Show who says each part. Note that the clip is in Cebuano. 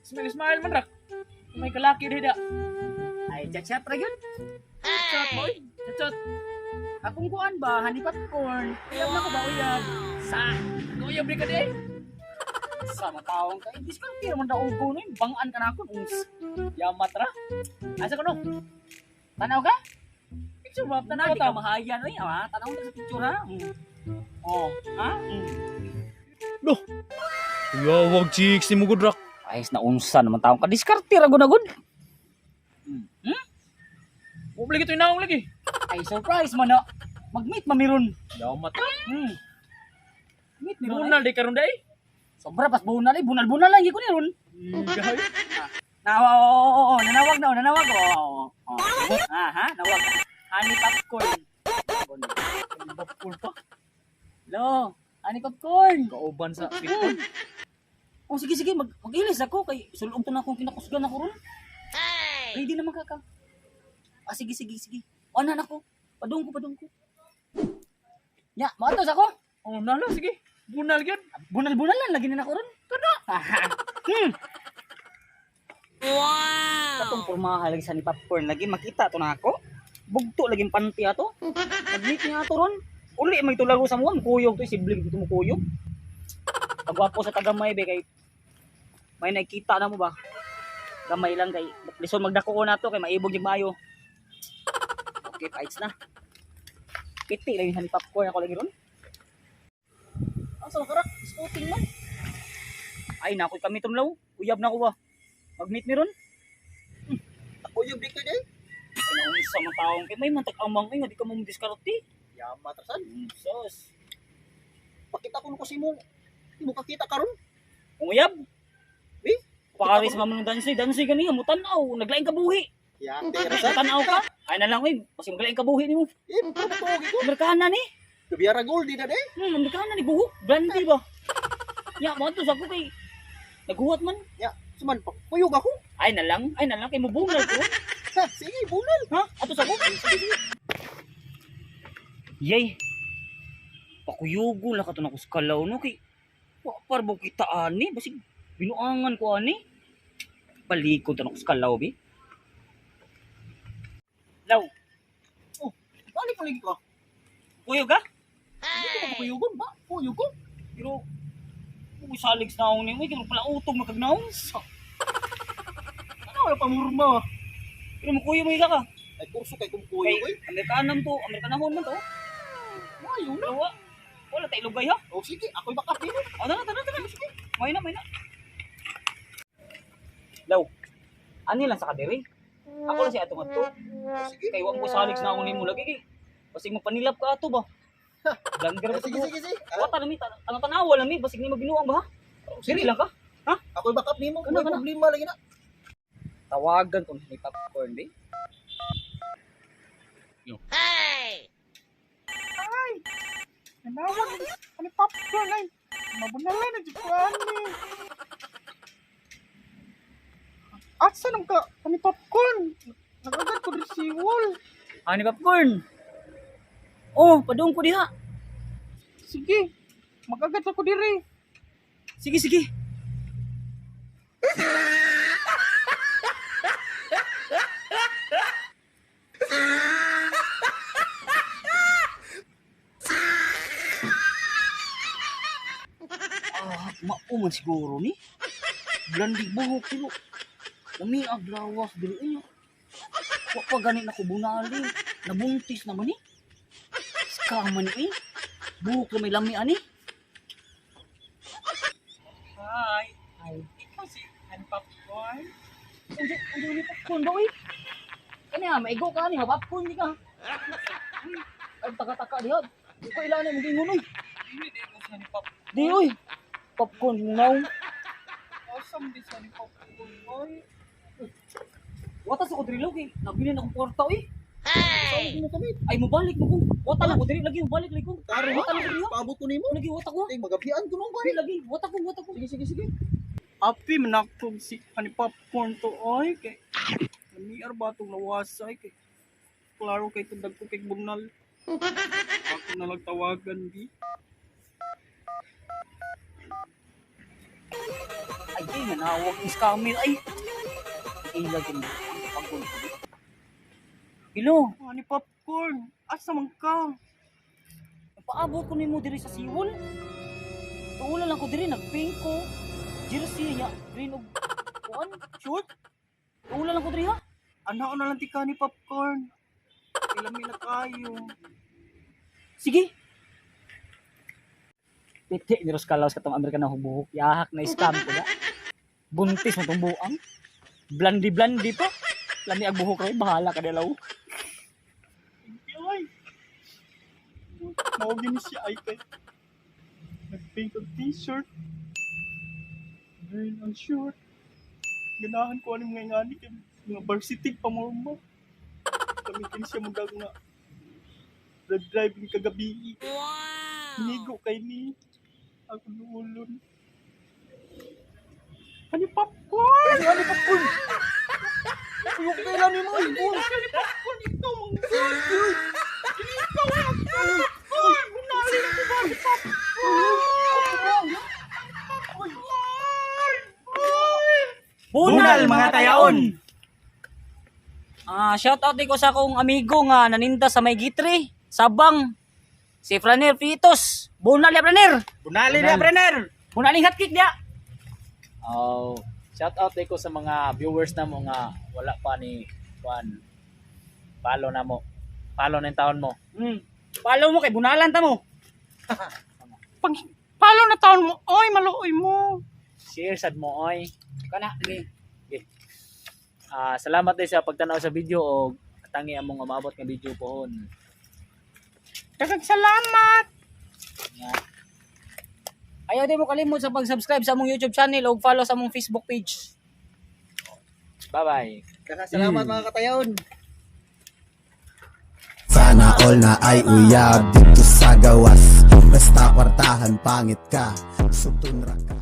Speaker 1: Smile, smile man rak. May kalaki dida.
Speaker 2: Ay, chat-chat ra yun.
Speaker 1: Chat boy. Chat.
Speaker 2: Akong kuan ba, honey popcorn. Uyab na ko ba, uyab? Sa,
Speaker 1: Uyab di ka di ay.
Speaker 2: Sa matawang ka. Hindi ka tira man daw ko nun. Bangaan ka na ako. Ungs.
Speaker 1: Yamat ra. Asa ko no?
Speaker 2: Tanaw ka?
Speaker 1: Picture ba?
Speaker 2: Tanaw
Speaker 1: Tanaw
Speaker 2: ka
Speaker 1: ta.
Speaker 2: mahayan oy, ah. Tanaw ka sa picture ha. Oh, ha?
Speaker 1: Yawag chicks ni mo gud rak.
Speaker 2: Ayos na unsa naman taong ka diskarte ra gud na gud.
Speaker 1: Wa lagi to inaong lagi.
Speaker 2: Ay surprise man na. Mag-meet mamiron.
Speaker 1: Yamat ra.
Speaker 2: Meet ni ron.
Speaker 1: Bunal di karon dai.
Speaker 2: Sobra pas bunal ay bunal-bunal lang ko ni ron.
Speaker 1: Gahay.
Speaker 2: Na oo, oo, oo, nanawag na, oh, nanawag. Oo. Oh, oh. Ah, ha, nawag. Honey popcorn.
Speaker 1: Popcorn pa.
Speaker 2: Lo, honey popcorn.
Speaker 1: Kauban sa picture.
Speaker 2: Oh, sige sige, mag-ilis ako kay sulong to na akong kinakusgan ako ron. Ready naman ka ka. Ah, sige sige sige. O na nako. Padung ko, padung ko. Nya, maatos ako.
Speaker 1: Oh, nalo sige. Bunal gyud.
Speaker 2: Bunal-bunal lang lagi na nako ron. Kana. Wow. Katong pormaha lagi sa ni popcorn lagi makita to na ako. Bugto lagi panty ato. Mag-meet niya ato ron. Uli may tulago sa muam kuyog to sibling dito mo kuyog. Pagwapo sa tagamay be kay may nakita na mo ba? Gamay lang kay lison magdako ko nato kay maibog yung maayo. Okay, fights na. Piti lang yung honey popcorn ako lagi ron. Ang sa makarak, scooting man. Ay, nakoy kami tumlaw. Uyab na ko ba? Mag-meet ni ron.
Speaker 3: Uyab di ka day.
Speaker 2: Ay, naunsa man taong kay may mantag amang ay nga di ka mo diskarte.
Speaker 3: Yamat ra sad.
Speaker 2: Sus.
Speaker 3: Pakita ko ko si mo. Di mo kakita karon.
Speaker 2: Ang uyab.
Speaker 3: Eh?
Speaker 2: Paris man man dansoy, dansoy gani mo tan-aw, naglaing ka buhi.
Speaker 3: Yate ra sad.
Speaker 2: Tan-aw ka. Ay na lang oy, kasi maglaing ka buhi nimo.
Speaker 3: Eh, tuog ko.
Speaker 2: Amerikana ni.
Speaker 3: Biyara gold di na day.
Speaker 2: Amerikana ni buhok. Brandy ba? Ya, mo to sa ko kay naghuwat man.
Speaker 3: Ya, suman pa. Kuyog ako.
Speaker 2: Ay na lang kay mubungal ko.
Speaker 3: Ha, sige, bunal.
Speaker 2: Ha? Ato sa ko. Yay. Pakuyugo lang ka to na kuskalaw no kay wa par mo kita ani basig binuangan ko ani. Palikod to na kuskalaw bi. Law,
Speaker 3: Oh, balik pa lagi ka.
Speaker 2: kuyog ka?
Speaker 3: Hindi ko makuyugon ba? Kuyog ko.
Speaker 2: Pero uy salig sa naong ni, uy kay pala utog makagnaong.
Speaker 3: Ano wala pa murma.
Speaker 2: Pero mukuyog mo ka.
Speaker 3: Ay kurso kay kung
Speaker 2: Kay
Speaker 3: kuyog oy.
Speaker 2: Amerikanan to, Amerikanahon man to.
Speaker 3: Mayo na.
Speaker 2: Wala, wala tayo lugay ha.
Speaker 3: Oh, sige, ako'y makapi mo.
Speaker 2: Oh, tara, tara, tara. Sige. May na, may na. Law, ani lang sa kadiri. Ako lang siya atong ato.
Speaker 3: Oh, sige.
Speaker 2: Kay wa mo salig sa naong nimo lagi kay. Basig mo panilap ka ato ba? Blunder
Speaker 3: Eh,
Speaker 2: ba
Speaker 3: sige,
Speaker 2: to?
Speaker 3: sige, sige.
Speaker 2: Wa ta nami ano tanawa lang mi basig nimo binuang ba ha? Siri lang ka. Ha?
Speaker 3: Ako'y backup nimo.
Speaker 2: Kana,
Speaker 3: May
Speaker 2: kana.
Speaker 3: problema lagi na.
Speaker 2: Tawagan ko ni popcorn di.
Speaker 1: Nanawag ani popcorn ay. Mabunalan na jud ko ani. Asa nang ka ani popcorn? Nagagad ko diri si wall.
Speaker 2: Ani popcorn. Oh, padung ko diha.
Speaker 1: Sige. Magagad ako diri.
Speaker 2: Sige, sige. Ah, mauman siguro ni. Blandig buhok pero umiag lawas diri inyo. Wa pa gani na ko bunali. Nabuntis naman ni. Scam man ni eh. Buhok na may lami ani.
Speaker 1: Hi.
Speaker 2: Ay,
Speaker 1: Ikaw si ani popcorn.
Speaker 2: Unsa unsa ni popcorn ba oy? Kani ha, maigo ka ni ha, popcorn di ka. Ay taka-taka diha. Di ko ilan mo gingon oy.
Speaker 1: Dili di ko si ani popcorn.
Speaker 2: Di oy. Popcorn mo naw.
Speaker 1: Awesome di si ani popcorn oy.
Speaker 2: Wata sa ko diri law kay nabilin akong kwarta oy.
Speaker 3: Saan mo kami?
Speaker 2: Ay mobalik mo ko. Wata lang ko diri lagi mobalik lagi ko.
Speaker 3: Karon
Speaker 2: Wata lang ko diri. Ha.
Speaker 3: Paabot ko nimo.
Speaker 2: Lagi wata ko.
Speaker 3: Ay, magabian ko nung
Speaker 2: Di lagi wata ko, wata ko.
Speaker 3: Sige, sige, sige.
Speaker 1: Api manakog si ani popcorn to oy kay lamiar ba tong lawas ay kay klaro kay tundag ko kay bunal. Ako na lang tawagan di.
Speaker 2: Ay, nanawag ang scammer. Ay! Ilag yun. Pagod. Hello,
Speaker 1: Ani popcorn, asa man ka?
Speaker 2: paabot ko nimo diri sa Siwol. Tuulan lang ko diri, nagpink ko. Jersey niya, green og kuan, short. Tuulan lang ko diri ha.
Speaker 1: Ano na lang ti ka ni popcorn? Ilami na kayo.
Speaker 2: Sige. Piti ni Ros Calaos katong Amerika na hubuhok. Yahak na scam ko ba? Buntis mo tong buang. Blandi-blandi pa. Lami ang buhok ro, bahala ka dalaw.
Speaker 1: Ay. Mao gini siya ay kay. Nagpink ang t-shirt. Green ang short. Ganahan ko ani mga ingani kay mga varsity pa mo mo. Kami kini siya mudag nga. Drive ni kagabi. Wow. Nigo kay ni. Ako nuulon. Ani popcorn!
Speaker 3: Ani popcorn. Uyok kailan nimo ay bull.
Speaker 1: Ani popcorn ikaw mang Ikaw ang popcorn! Bunali na ko ba ni popcorn?
Speaker 2: Bunal mga tayaon. Ah, shout out ko sa akong amigo nga naninda sa may gitri, Sabang. Si Franer Fitos. Bunal ya Franer.
Speaker 1: Bunali na, Brenner!
Speaker 2: Bunal ning hotcake dia.
Speaker 4: Oh, shout out ko sa mga viewers na mo nga wala pa ni Juan. Follow na mo. Follow na yung taon mo.
Speaker 2: Follow mo kay bunalan ta mo.
Speaker 1: Pag palo na taon mo, oy, maluoy mo.
Speaker 4: Share sad mo oy.
Speaker 2: Kana, sige.
Speaker 4: Ah, salamat din sa pagtanaw sa video o tangi among umabot nga video pohon.
Speaker 1: Daghang salamat!
Speaker 4: Nga.
Speaker 2: Ayaw din mo kalimot sa pag-subscribe sa among YouTube channel o follow sa among Facebook page.
Speaker 4: Bye-bye.
Speaker 3: Salamat mga katayon.
Speaker 5: Sana all na ay uyab dito sa gawas. Basta kwartahan pangit ka, sutun ra ka.